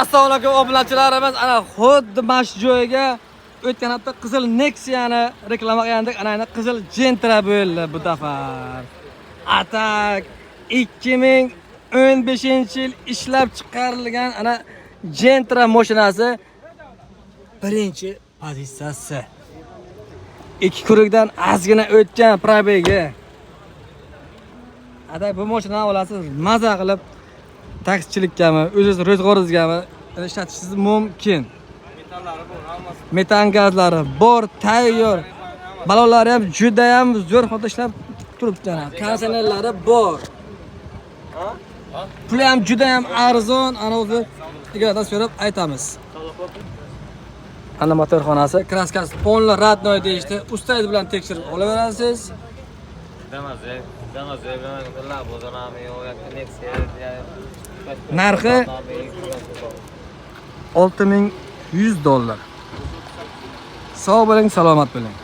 Assalomu alaykum, obunachilarimiz. Ana xuddi mana shu joyga o'tgan hafta qizil Nexia'ni reklama qilgandik. Ana endi qizil Gentra bo'ldi bu safar. Atak 2015-yil ishlab chiqarilgan ana Gentra mashinasi birinchi pozitsiyasi. Ikki круг dan ozgina o'tgan пробег i. Atak bu mashinani olasiz, maza qilib taksichilikkami, o'zingiz ro'zg'oringizgami ishlatishingiz mumkin. Metan gazlari bor, tayyor. Balonlari ham juda ham zo'r holda ishlab turibdi. Konditsionerlari bor. Puli ham juda ham arzon, ana o'zi egalardan so'rab aytamiz. Ana motorxonasi, краска si полный родной deyishdi. Ustangiz bilan tekshirib olaverasiz. Narxi 6100 dollar. Sog' bo'ling, salomat bo'ling.